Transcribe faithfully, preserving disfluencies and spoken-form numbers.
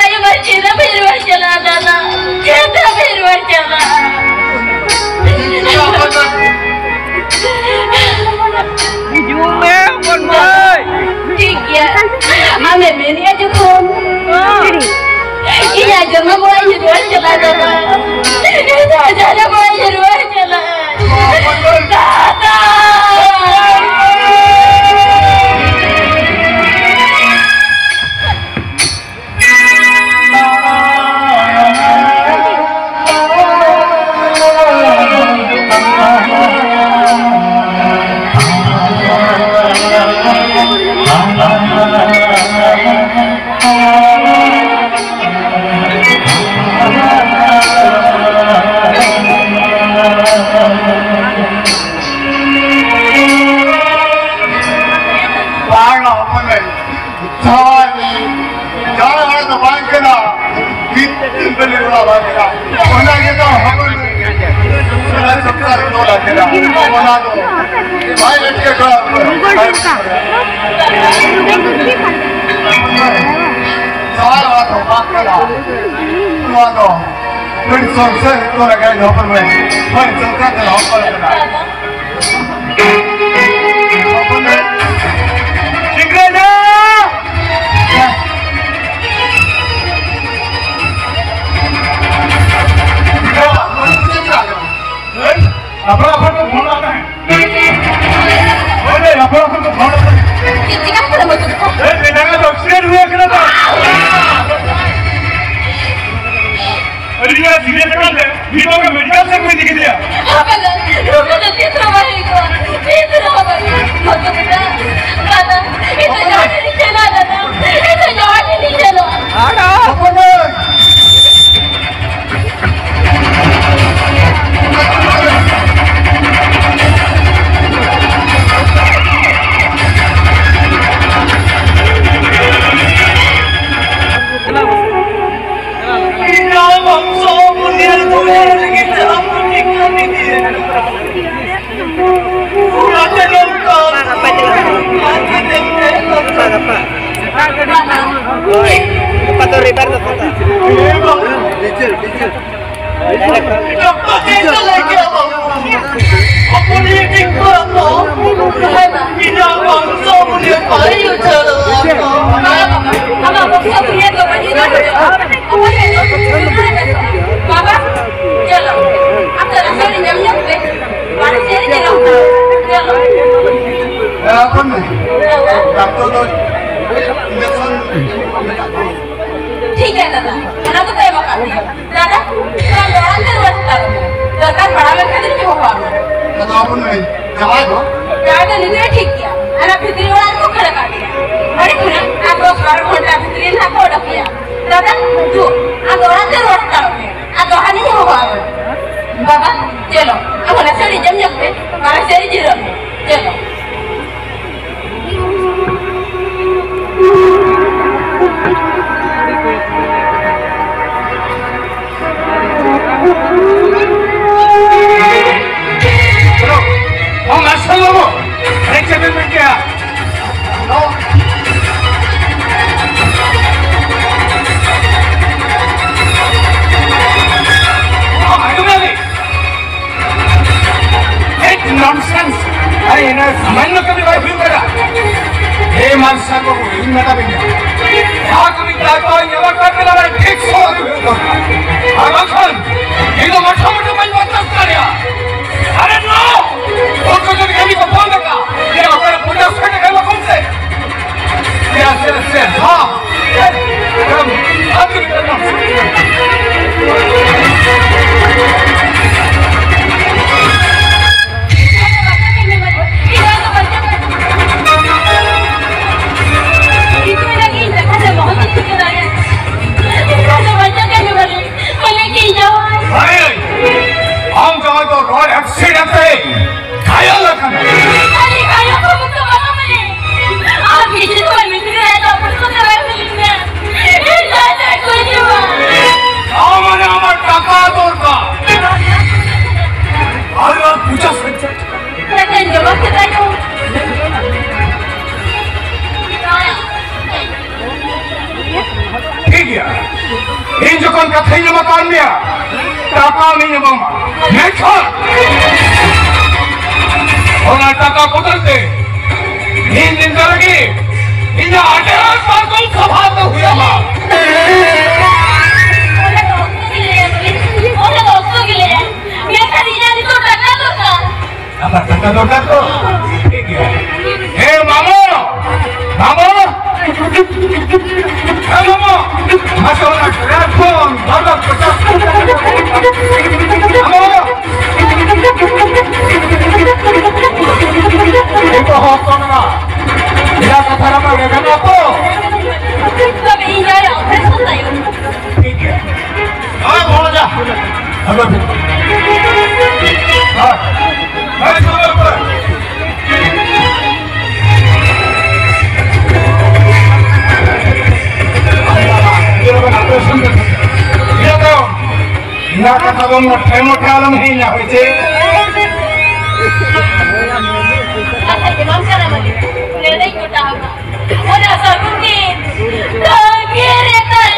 ᱪᱮᱫᱟᱜ ᱯᱮ ᱨᱩᱣᱟᱹᱲ ᱪᱟᱞᱟᱜᱼᱟ ᱫᱟᱫᱟ? ᱪᱮᱫᱟᱜ ᱯᱮ ᱨᱩᱣᱟᱹᱲ ᱪᱟᱞᱟᱜᱼᱟ? ᱦᱤᱡᱩᱜ ᱢᱮ ᱦᱚᱯᱚᱱ ᱢᱟᱹᱭ᱾ ᱴᱷᱤᱠ ᱜᱮᱭᱟ, ᱟᱢᱮᱢ ᱢᱮᱱᱮᱜᱼᱟ ᱡᱚᱠᱷᱚᱱ᱾ ᱤᱧᱟᱜ ᱡᱟᱱᱟᱢ ᱚᱲᱟᱜ ᱤᱧ ᱨᱩᱣᱟᱹᱲ ᱪᱟᱞᱟᱜᱼᱟ ᱫᱟᱫᱟ᱾ ᱤᱧᱟᱜ ᱡᱟᱱᱟᱢ ᱚᱲᱟᱜ ᱤᱧ ᱨᱩᱣᱟᱹᱲ ᱪᱟᱞᱟᱜᱼᱟ ᱫᱟᱫᱟ᱾ ᱵᱟᱝ ᱦᱚᱯᱚᱱ ᱮ᱾ ᱡᱟᱦᱟᱸᱭ, ᱡᱟᱦᱟᱸᱭ ᱦᱚᱲ ᱫᱚ ᱵᱟᱝ ᱠᱟᱱᱟ, ᱵᱤᱱ ᱵᱤᱱ ᱵᱤᱱ ᱚᱲᱟᱜ ᱵᱟᱝ ᱠᱟᱱᱟ᱾ ᱚᱱᱟ ᱜᱮ ᱫᱚ ᱦᱚᱯᱚᱱ ᱮ᱾ ᱚᱱᱟ ᱥᱚᱝᱥᱟᱨ ᱫᱚ ᱵᱟᱝ ᱠᱟᱱᱟ᱾ ᱚᱱᱟ ᱫᱚ ᱵᱟᱭ ᱮᱴᱠᱮᱴᱚᱬᱮ᱾ ᱡᱟᱦᱟᱸᱭ ᱦᱚᱲ ᱫᱚ ᱵᱟᱝ ᱠᱟᱱᱟ, ᱱᱚᱣᱟ ᱫᱚ ᱢᱤᱫ ᱥᱚᱝᱥᱟᱨ ᱫᱚ ᱞᱟᱜᱟᱭ ᱦᱚᱯᱚᱱ ᱮ᱾ ᱢᱤᱫ ᱥᱚᱝᱥᱟᱨ ᱫᱚ ᱦᱚᱯᱚᱱ ᱠᱟᱱᱟ᱾ ᱟᱹᱰᱤ ᱡᱳᱨ ᱥᱤᱨᱤᱭᱟᱥ ᱟᱠᱟᱱ ᱛᱮ ᱱᱤᱛᱚᱜ ᱜᱮ ᱢᱮᱰᱤᱠᱮᱞ ᱥᱮᱫ ᱠᱚ ᱤᱫᱤ ᱠᱮᱫᱮᱭᱟ᱾ ᱦᱟᱯᱮ ᱫᱚ, ᱱᱚᱝᱠᱟ ᱫᱚ ᱛᱤᱥ ᱦᱚᱸ ᱵᱟᱭ ᱦᱩᱭ ᱠᱚᱜᱼᱟ, ᱛᱤᱥ ᱦᱚᱸ ᱵᱟᱭ ᱦᱩᱭ ᱠᱚᱜᱼᱟ᱾ ᱫᱟᱫᱟ, ᱤᱧ ᱫᱚ ᱡᱟᱦᱟᱸ ᱴᱷᱮᱱ ᱤᱧ ᱪᱟᱞᱟᱜᱼᱟ, ᱫᱟᱫᱟ, ᱤᱧ ᱫᱚ ᱡᱟᱦᱟᱸ ᱴᱷᱮᱱ ᱤᱧ ᱪᱟᱞᱟᱜᱼᱟ᱾ ᱟᱲᱟᱜ᱾ ᱦᱚᱯᱚᱱ ᱢᱟᱹᱭ᱾ Diesel, diesel. ᱰᱚᱠᱴᱚᱨ ᱪᱮᱫ ᱮ ᱞᱟᱹᱭ ᱠᱮᱫᱟ ᱵᱟᱹᱵᱩ? ᱦᱚᱯᱚᱱᱤᱡ ᱴᱷᱤᱠ ᱠᱚ ᱦᱚᱯᱚᱱ᱾ ᱤᱧᱟᱹᱜ ᱵᱚᱝᱥᱚ ᱩᱱᱤ ᱵᱟᱭ ᱩᱪᱟᱹᱲᱚᱜᱼᱟ᱾ ᱟᱢᱟᱜ ᱵᱚᱝᱥᱚ ᱩᱱᱤ ᱫᱚ ᱵᱟᱹᱧ ᱩᱪᱟᱹᱲ ᱫᱟᱲᱮᱭᱟᱜᱼᱟ᱾ ᱵᱟᱵᱟ, ᱪᱚᱞᱚ, ᱟᱯᱮ ᱨᱟᱥᱛᱟ ᱨᱮ ᱧᱟᱢ ᱧᱚᱜ ᱯᱮ᱾ ᱵᱟᱨᱦᱮ ᱥᱮᱫ ᱨᱮ ᱧᱮᱞᱚᱜ ᱠᱟᱱᱟ᱾ ᱪᱚᱞᱚ᱾ ᱦᱮᱸ, ᱦᱚᱯᱚᱱ ᱢᱟᱹᱭ᱾ ᱰᱟᱠᱛᱚᱨ ᱫᱚ ᱤᱧᱡᱮᱠᱥᱚᱱ ᱴᱷᱤᱠ ᱜᱮᱭᱟ ᱫᱟᱫᱟ, ᱚᱱᱟ ᱫᱚ ᱠᱚ ᱮᱢ ᱟᱠᱟᱫ ᱯᱮᱭᱟ᱾ ᱫᱟᱫᱟ, ᱛᱚ ᱫᱚᱲᱦᱟ ᱛᱮ ᱨᱩᱣᱟᱹᱲ ᱦᱟᱛᱟᱲ ᱢᱮ᱾ ᱫᱚᱨᱠᱟᱨ ᱯᱟᱲᱟᱣ ᱞᱮᱱᱠᱷᱟᱱ ᱫᱚᱧ ᱦᱚᱦᱚ ᱟᱢᱟ᱾ ᱟᱫᱚ ᱦᱚᱯᱚᱱ ᱢᱟᱹᱭ, ᱡᱟᱶᱟᱭ ᱫᱚ? ᱡᱟᱶᱟᱭ ᱫᱚ ᱱᱤᱛ ᱨᱮ ᱴᱷᱤᱠ ᱜᱮᱭᱟ, ᱦᱟᱱᱟ ᱵᱷᱤᱛᱨᱤ ᱚᱲᱟᱜ ᱨᱮᱠᱚ ᱠᱷᱟᱹᱲ ᱟᱠᱟᱫ ᱮᱭᱟ᱾ ᱚᱸᱰᱮ ᱠᱷᱚᱱᱟᱜ ᱟᱨ ᱫᱚᱥ ᱵᱟᱨᱚ ᱜᱷᱚᱱᱴᱟ ᱵᱷᱤᱛᱨᱤ ᱨᱮ ᱱᱟᱦᱟᱜ ᱠᱚ ᱚᱰᱚᱠᱮᱭᱟ᱾ ᱫᱟᱫᱟ, ᱫᱩ, ᱟᱢ ᱫᱚ ᱚᱲᱟᱜ ᱛᱮ ᱨᱩᱣᱟᱹᱲ ᱦᱟᱛᱟᱲᱚᱜ ᱢᱮ᱾ ᱟᱨ ᱫᱚᱲᱦᱟ ᱱᱟᱦᱟᱜ ᱤᱧ ᱦᱚᱦᱚ ᱟᱢᱟ᱾ ᱵᱟᱵᱟ, ᱪᱚᱞᱚ, ᱟᱢ ᱚᱱᱟ ᱥᱟᱹᱲᱤ ᱡᱚᱢ ᱧᱚᱜ ᱢᱮ, ᱵᱟᱨᱦᱮ ᱥᱮᱫ ᱨᱮ ᱡᱤᱨᱟᱹᱜ ᱢᱮ᱾ ᱪᱚᱞᱚ᱾ ᱦᱮᱞᱳ, ᱦᱚᱸ, ᱢᱟᱨᱥᱟᱞ ᱵᱟᱹᱵᱩ, ᱦᱮᱡ ᱠᱟᱛᱮ ᱢᱮᱱ ᱠᱮᱭᱟ᱾ ᱦᱮᱞᱳ᱾ ᱦᱚᱸ, ᱟᱸᱡᱚᱢ ᱫᱟᱵᱤᱱ? ᱮᱠ ᱱᱚᱱᱥᱮᱱᱥ! ᱟᱨᱮ, ᱮᱱᱟ ᱥᱟᱢᱟᱱᱱᱚ ᱠᱟᱹᱢᱤ ᱵᱟᱭ ᱦᱩᱭᱩᱜ ᱠᱟᱱᱟ᱾ ᱦᱮ ᱢᱟᱨᱥᱟᱞ ᱵᱟᱹᱵᱩ, ᱤᱧ ᱢᱮᱛᱟ ᱵᱤᱱ ᱠᱟᱱᱟ, ᱡᱟᱦᱟᱸ ᱠᱟᱹᱢᱤ ᱫᱟᱭᱤᱛᱛᱚ ᱧᱟᱢ ᱟᱠᱟᱫ ᱵᱤᱱᱟ, ᱢᱟᱱᱮ ᱴᱷᱤᱠ ᱥᱚᱢᱚᱭ ᱨᱮ ᱦᱩᱭᱩᱜ ᱫᱚᱨᱠᱟᱨ᱾ ᱟᱨ ᱵᱟᱝᱠᱷᱟᱱ ᱤᱧ ᱫᱚ ᱢᱚᱴᱷᱟ ᱢᱚᱴᱷᱟ ᱵᱟᱹᱧ ᱵᱚᱨᱫᱟᱥᱛ ᱫᱟᱲᱮᱭᱟᱜᱼᱟ᱾ ᱟᱨᱮ ᱱᱚ! ᱩᱱᱠᱩ ᱡᱩᱫᱤ ᱠᱟᱹᱢᱤ ᱠᱚ ᱵᱚᱱᱫ ᱟᱠᱟᱫ, ᱡᱮ ᱚᱠᱟᱨᱮ ᱯᱚᱧᱪᱟᱥ ᱴᱟᱠᱟ ᱮᱢᱟ ᱠᱚᱢ ᱥᱮ᱾ ᱥᱮ, ᱥᱮ, ᱥᱮ, ᱦᱚᱸ᱾ ᱟᱢ ᱡᱟᱶᱟᱭ ᱫᱚ ᱨᱚᱰ ᱮᱠᱥᱤᱰᱮᱱᱴ ᱛᱮ ᱜᱷᱟᱭᱚᱞ ᱟᱠᱟᱱᱟ᱾ ᱟᱨ ᱠᱤᱪᱷᱩ ᱫᱚ ᱵᱟᱹᱧ ᱵᱩᱡᱷᱟᱹᱣ ᱫᱟᱲᱮᱭᱟᱜ ᱠᱟᱱᱟ, ᱯᱩᱨᱟᱹ ᱠᱚ ᱪᱟᱵᱟᱭ ᱤᱧ ᱡᱚᱠᱷᱚᱱ ᱠᱟᱛᱷᱟᱧ ᱮᱢ ᱟᱠᱟᱫ ᱢᱮᱭᱟ, ᱴᱟᱠᱟ ᱩᱱᱤᱧ ᱮᱢᱟᱢᱟ, ᱢᱮᱱᱠᱷᱟᱱ ᱚᱱᱟ ᱴᱟᱠᱟ ᱵᱚᱫᱚᱞ ᱛᱮ ᱤᱧ ᱧᱤᱫᱟᱹ ᱨᱮᱜᱮ ᱤᱧᱟᱜ ᱟᱹᱰᱤ ᱯᱟᱨᱠᱚᱢ ᱥᱟᱯᱷᱟ ᱫᱚ ᱦᱩᱭ ᱟᱢᱟ᱾ ᱚᱱᱟ ᱫᱚ ᱚᱠᱛᱚ ᱜᱮ ᱞᱟᱹᱭᱟ, ᱚᱱᱟ ᱫᱚ ᱚᱠᱛᱚ ᱜᱮ ᱞᱟᱹᱭᱟ᱾ ᱢᱮᱱᱠᱷᱟᱱ ᱤᱧᱟᱜ ᱱᱤᱛᱚᱜ ᱴᱟᱠᱟ ᱫᱚᱨᱠᱟᱨ᱾ ᱟᱢᱟᱜ ᱴᱟᱠᱟ ᱫᱚᱨᱠᱟᱨ ᱛᱚ? ᱴᱷᱤᱠ ᱜᱮᱭᱟ᱾ ᱮ ᱢᱟᱢᱚ! ᱢᱟᱢᱚ! ᱮ ᱢᱟᱢᱚ! ᱢᱟᱥᱮ ᱚᱱᱟ ᱴᱨᱮᱠ ᱠᱷᱚᱱ ᱵᱟᱨ ᱞᱟᱠᱷ ᱯᱚᱪᱟᱥ ᱦᱟᱡᱟᱨ ᱴᱟᱠᱟ ᱠᱚ ᱮᱢᱟ᱾ ᱢᱟᱢᱚ! ᱮ ᱛᱚ ᱦᱚᱲ ᱠᱚ ᱢᱮᱱᱟ, ᱮᱴᱟᱜ ᱠᱟᱛᱷᱟ ᱨᱮᱢᱟ ᱨᱮᱵᱮᱱᱟ ᱛᱚ᱾ ᱛᱚᱵᱮ ᱤᱧ ᱟᱭᱳ ᱚᱯᱟᱨᱮᱥᱚᱱ ᱛᱟᱭᱚᱢ᱾ ᱴᱷᱤᱠ ᱜᱮᱭᱟ᱾ ᱦᱳᱭ, ᱵᱷᱚᱲᱡᱟ᱾ ᱦᱮᱞᱳ᱾ ᱦᱳᱭ᱾ ᱦᱳᱭ, ᱥᱚᱫᱚᱨ ᱠᱚᱨᱮ᱾ ᱤᱭᱟᱹ ᱫᱚ, ᱤᱧᱟᱹᱜ ᱠᱟᱛᱷᱟ ᱫᱚ ᱢᱚᱴᱷᱮ ᱢᱚᱴᱷᱮ ᱟᱞᱚᱢ ᱦᱤᱲᱤᱧᱟ, ᱦᱳᱭ ᱥᱮ? ᱠᱟᱛᱷᱟ ᱜᱮ ᱵᱟᱝ ᱠᱟᱱᱟ ᱢᱟᱱᱮ᱾ ᱱᱮᱰᱮᱧ ᱜᱚᱴᱟ ᱟᱢᱟ᱾ ᱚᱱᱟ ᱥᱟᱹᱜᱩᱱ ᱫᱤᱱ ᱛᱟᱺᱜᱤ ᱨᱮ ᱛᱟᱦᱮᱸ